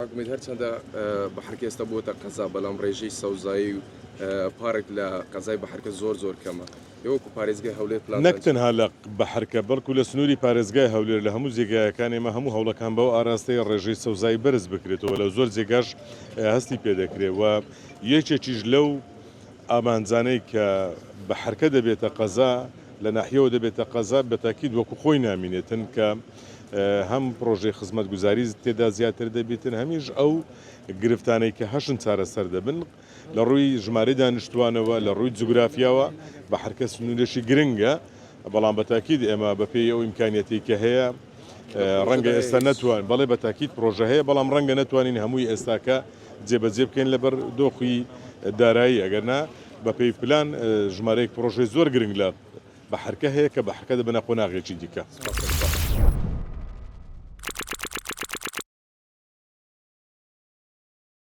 کاک ئومێد هەرچەندە بەحرکە ئێستا بووەتە قەزا بەڵام ڕێژەی سەوزایی و پارک لە قەزای بەحرکە زۆر زۆر کەمە ئێوە وەکو پارێزگای هەولێر پلانتان نەک تەنها لە بەحرکە بەڵکو لە سنووری پارێزگای هەولێر لە هەموو جێگایەکان ئێمە هەموو هەوڵەکان بەو ئاراستەیە ڕێژەی سەوزایی بەرز بکرێتەوە لە زۆر جێگاش هەستی پێدەکرێت و یەکێکیش لەو ئامانجانەی کە بەحرکە دەبێتە قەزا لە ناحیەوە دەبێتە قەزا بەتاکید وەکو خۆی نامینێتن کە هەم پڕۆژەی خزمەتگوزاری تێدا زیاتر دەبیتن هەمیش ئەو گرفتانەی کە هەشن چارەسەر دەبن لە ڕووی ژمارەی دانیشتوانەوە لە ڕووی جوگرافیاوە بەحرکە سنوورێکی گرنگە بەڵام بەتاکید ئێمە بەپێی ئەو ئیمکانیەتی کە هەیە ڕەنگە ئێستا نەتوان بەڵێ بەتاکید پرۆژە هەیە بەڵام ڕەنگە نەتوانین هەمووی ئێستاکە جێبەجێ بکەین لەبەر دۆخی دارایی ئەگەرنا بەپێی پلان ژمارەیەک پرۆژەی زۆر گرنگ لە بەحرکە هەیە کە بەحرکە دەبنە قۆناغێکی دیکە.